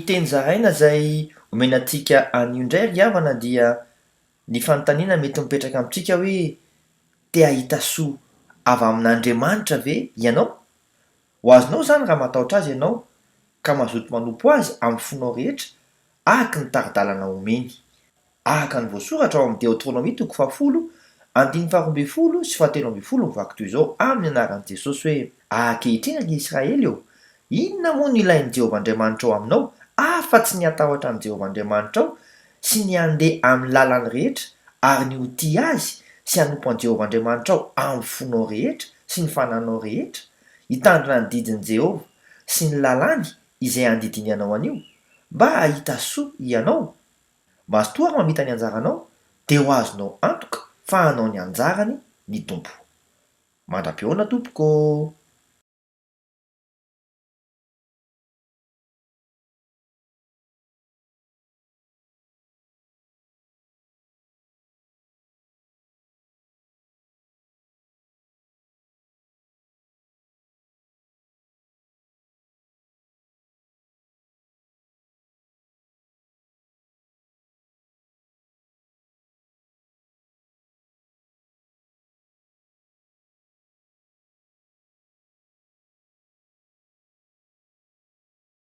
teny zaraina izay omena antsika anio indray ry havana dia ny fanontaniana mety mipetraka amintsika hoe te hahita soa avy amin'Andriamanitra ve ianao? Ho azonao izany raha matahotra Azy ianao ka mazoto manompo Azy amin'ny fonao rehetra araka ny tari-dalana omeny. Araka ny voasoratra ao amin'ny Deoteronomia toko fahafolo, andininy faharoa ambin'ny folo sy fahatelo ambin'ny folo mivaky toy izao amin'ny anaran'i Jesosy hoe, Ankehitriny ry Israely ô, inona moa no ilain'i Jehovah Andriamanitrao aminao afa-tsy ny hatahotra an'i Jehovah Andriamanitrao sy ny handeha amin'ny lalany rehetra ary ny ho tia Azy sy hanompo an'i Jehovah Andriamanitrao amin'ny fonao rehetra sy ny fananao rehetra, hitandrina ny didin'i Jehovah sy ny lalàny izay andidiany anao anio, mba hahita soa hianao? Mazotoa ary mamita ny anjaranao, dia ho azonao antoka fa hanao ny anjarany ny Tompo. Mandra-pihaona tompoko ô!